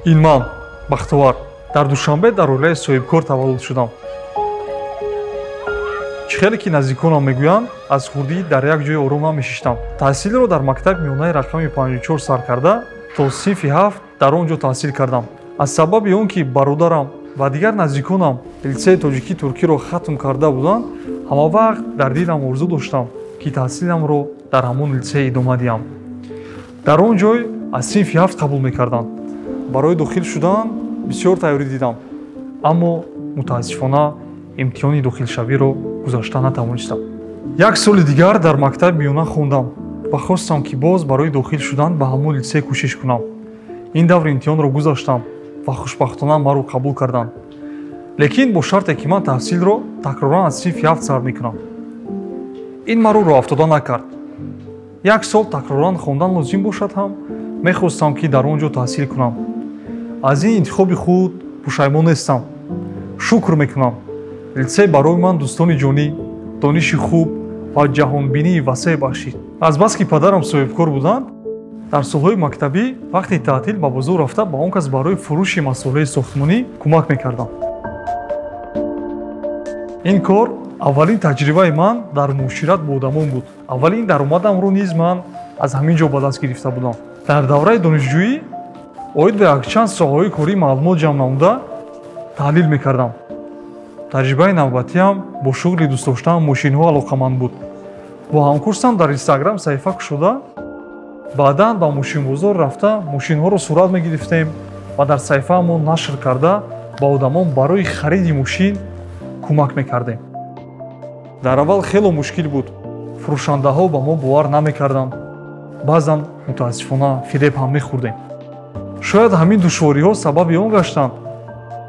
Ин ман, Бахтовар, дар Душанбе дар оилаи соҳибкор таваллуд шудам. Чӣ хеле ки наздиконам мегӯянд, аз хурдӣ дар як ҷои ором намешиштам. Таҳсилро дар мактаби миёнаи рақами 54 сар карда, то синфи 7 дар он ҷо таҳсил кардам. Аз сабаби он ки бародарам ва дигар наздиконам литсеи тоҷикӣ туркиро хатм карда буданд, ҳама вақт дар дилам орзу доштам, ки таҳсиламро дар ҳамон литсей идома диҳам. Дар он ҷой аз синфи 7 қабул мекарданд. Барои дохил шудан бисёр тайёрӣ дидам, аммо мутаассифона имтиҳони дохилшавиро гузашта натавонистам. Як соли дигар дар мактаби миёна хондам ва хостам, ки боз барои дохил шудан ба ҳамон литсей кӯшиш кунам. Ин давр имтиҳонро гузаштам ва хушбахтона маро қабул карданд, лекин бо шарте ки ман таҳсилро такроран аз синфи 7 сар мекунам. Ин маро роҳафтода накард. Як сол такроран хондан лозим бошад ҳам, мехостам, ки дар он ҷо таҳсил кунам. Аз ин интихоби худ пушаймон нестам, шукр мекунам. Литсей барои ман дӯстони ҷонӣ, дониши хуб ва ҷаҳонбинии васеъ бахшид. Азбаски падарам соҳибкор буданд, дар солҳои мактабӣ вақти таътил ба бозор рафта ба он кас барои фурӯши масолеҳи сохтмонӣ кӯмак мекардам. Ин кор аввалин таҷрибаи ман дар муошират бо одамон буд. Аввалин даромадамро низ ман аз ҳамин ҷо ба даст гирифта будам. Дар давраи донишҷӯӣ оид ба якчанд соҳаҳои корӣ маълумот ҷамъ намуда таҳлил мекардам. Таҷрибаи навбатиам бо шуғли дӯстдоштаам мошинҳо алоқаманд буд. Бо ҳамкурсам дар Инстаграм саҳифа кушода, баъдан ба мошинбозор рафта мошинҳоро сурат мегирифтем ва дар саҳифаамон нашр карда ба одамон барои хариди мошин кӯмак мекардем. Дар аввал хело мушкил буд. Фурӯшандаҳо ба мо бовар намекарданд. Баъзан мутаассифона фиреб ҳам мехӯрдем. Шояд ҳамин душвориҳо сабаби он гаштанд,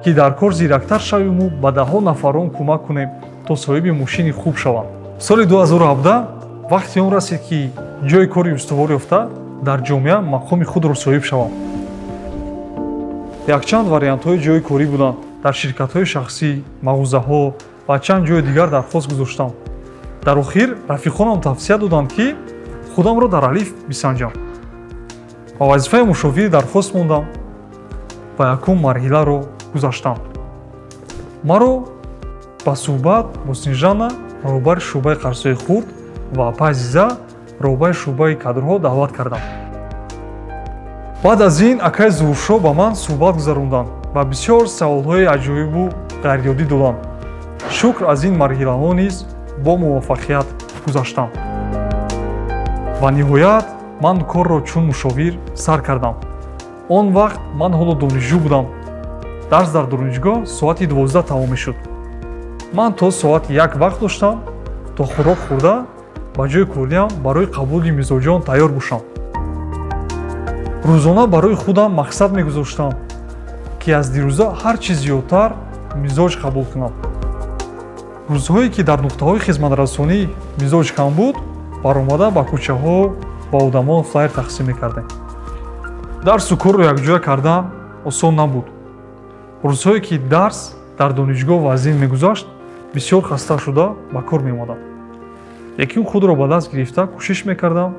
ки дар кор зирактар шавиму ба даҳҳо нафарон кӯмак кунем, то соҳиби мошини хуб шаванд. Соли 2017 вақти он расид, ки ҷои кори устувор ёфта дар ҷомеа мақоми худро соҳиб шавам. Якчанд вариантҳои ҷои корӣ буданд. Дар ширкатҳои шахсӣ, мағозаҳо ва чанд ҷои дигар дархост гузоштам. Дар охир рафиқонам тавсия доданд, ки худамро дар Алиф бисанҷам. Ба вазифаи мушовири дархост мондам ва якум марҳиларо гузаштам. Маро ба суҳбат бо Снежана, роҳбари шӯъбаи қарзҳои хурд, ва апа Азиза, роҳбари шӯъбаи кадрҳо, даъват кардам. Баъд аз ин акаи Зуҳуршоҳ ба ман суҳбат гузаронданд ва бисёр саволҳои аҷоибу ғайриоддӣ доданд. Шукр, аз ин марҳилаҳо низ бо муваффақият гузаштам. Ва ниҳоят ман корро чун мушовир сар кардам. Он вақт ман ҳоло донишҷӯ будам. Дарс дар донишгоҳ соати 12 тамом мешуд. Ман то соати 1 вақт доштам, то хӯрок хӯрда ба ҷои кориам барои қабули мизоҷон тайёр бошам. Рӯзона барои худам мақсад мегузоштам, ки аз дирӯза ҳар чӣ зиёдтар мизоҷ қабул кунам. Рӯзҳое ки дар нуқтаҳои хизматрасонӣ мизоҷ кам буд, баромада ба кӯчаҳо ба одамон флайер тақсим мекардем. Дарсу корро якҷоя кардан осон набуд. Рӯзҳое ки дарс дар донишгоҳ вазин мегузашт, бисёр хаста шуда ба кор меомадам. Лекин худро ба даст гирифта кӯшиш мекардам,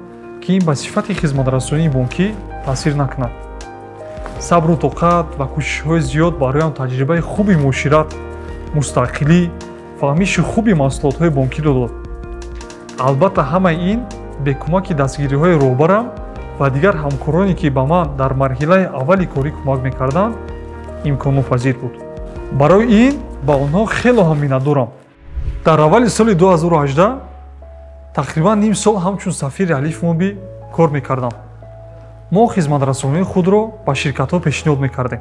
ки ин ба сифати хизматрасонии бонкӣ таъсир накунад. Сабру тоқат ва кӯшишҳои зиёд бароям таҷрибаи хуби муошират, мустақилӣ, фаҳмиши хуби маҳсулотҳои бонкиро дод. Албатта, ҳамаи ин бе кӯмаки дастгириҳои роҳбарам ва дигар ҳамкороне, ки ба ман дар марҳилаи аввали корӣ кӯмак мекарданд, имконнопазир буд. Барои ин ба онҳо хело ҳам миннатдорам. Дар аввали соли 2018 тақрибан ним сол ҳамчун сафири Алиф Моби кор мекардам. Мо хизматрасонии худро ба ширкатҳо пешниҳод мекардем.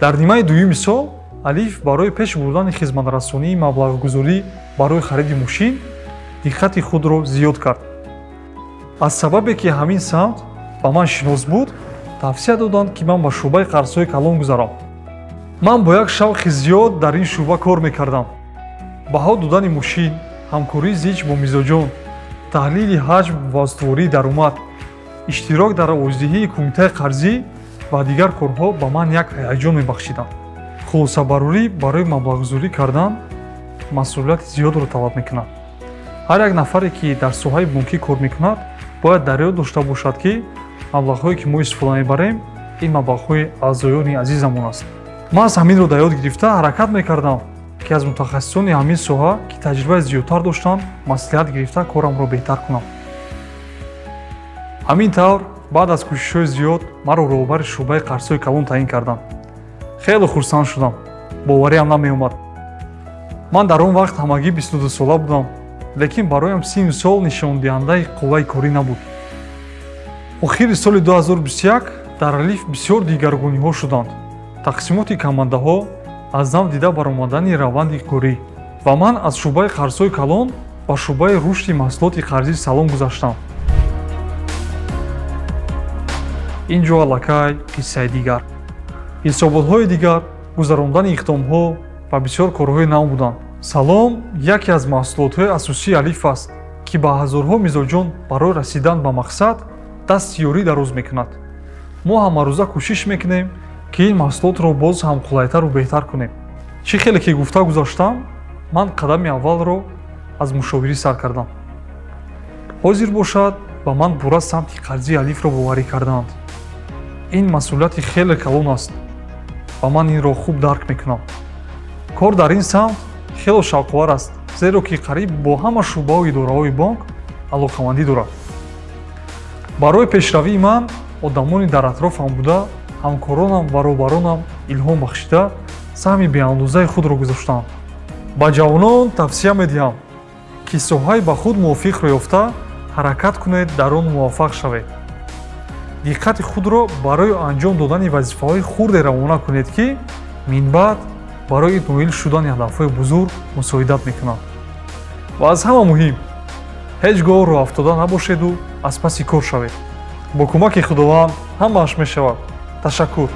Дар нимаи дуюми сол Алиф барои пеш бурдани хизматрасонии маблағгузорӣ барои хариди мошин диққати худро зиёд кард. Аз сабабе ки ҳамин самт ба ман шинос буд, тавсия доданд, ки ман ба шӯъбаи қарзҳои калон гузарам. Ман бо як шавқи зиёд дар ин шӯъба кор мекардам. Баҳо додани мошин, ҳамкории зич бо мизоҷон, таҳлили ҳаҷм ва устувории даромад, иштирок дар овоздиҳии кумитаи қарзӣ ва дигар корҳо ба ман як ҳаяҷон мебахшиданд. Хулосабарорӣ барои маблағгузорӣ кардан масъулияти зиёдро талаб мекунад. Ҳар як нафаре, ки дар соҳаи бонкӣ кор мекунад, бояд дар ёд дошта бошад, ки маблағҳое, ки мо истифода мебарем, Ин маблағҳои аъзоёни азизамон аст. Маҳз ҳаминро дар ёд гирифта ҳаракат мекардам, ки аз мутахассисони ҳамин соҳа, ки таҷрибаи зиёдтар доштанд, маслиҳат гирифта корамро беҳтар кунам. Ҳамин тавр, баъд аз кӯшишҳои зиёд маро роҳбари шӯъбаи қарзҳои калон таъин карданд. Хеле хурсанд шудам, бовариам намеомад. Ман дар он вақт ҳамагӣ 22 сола будам, лекин бароям синну сол нишондиҳандаи қувваи корӣ набуд. Охири соли 2021 дар Алиф бисёр дигаргуниҳо шуданд: тақсимоти командаҳо, аз нав дида баромадани раванди корӣ, ва ман аз шӯъбаи қарзҳои калон ба шӯъбаи рушди маҳсулоти қарзии Салом гузаштам. Ин ҷо аллакай қиссаи дигар, ҳисоботҳои дигар, гузарондани иқдомҳо ва бисёр корҳои нав буданд. Салом яке аз маҳсулотҳои асосии Алиф аст, ки ба ҳазорҳо мизоҷон барои расидан ба мақсад дасти ёрӣ дароз мекунад. Мо ҳамарӯза кӯшиш мекунем, ки ин маҳсулотро боз ҳам қулайтару беҳтар кунем. Чӣ хеле ки гуфта гузаштам, ман қадами аввалро аз мушовирӣ сар кардам. Ҳозир бошад, ба ман пурра самти қарзии Алифро боварӣ кардаанд. Ин масъулияти хеле калон аст ва ман инро хуб дарк мекунам. Кор дар ин самт хело шавқовар аст, зеро ки қариб бо ҳама шӯъбаҳу идораҳои бонк алоқамандӣ дорад. Барои пешравии ман одамони дар атрофам буда, ҳамкоронам ва роҳбаронам илҳом бахшида, саҳми беандозаи худро гузоштаанд. Ба ҷавонон тавсия медиҳам, ки соҳаи ба худ мувофиқро ёфта, ҳаракат кунед, дар он муваффақ шавед. Диққати худро барои анҷом додани вазифаҳои хурде равона кунед, ки минбаъд барои ноил шудани ҳадафҳои бузург мусоидат мекунанд. Ва аз ҳама муҳим, ҳеҷ гоҳ роҳафтода набошеду аз паси кор шавед. Бо кӯмаки Худованд ҳамааш мешавад. Ташаккур.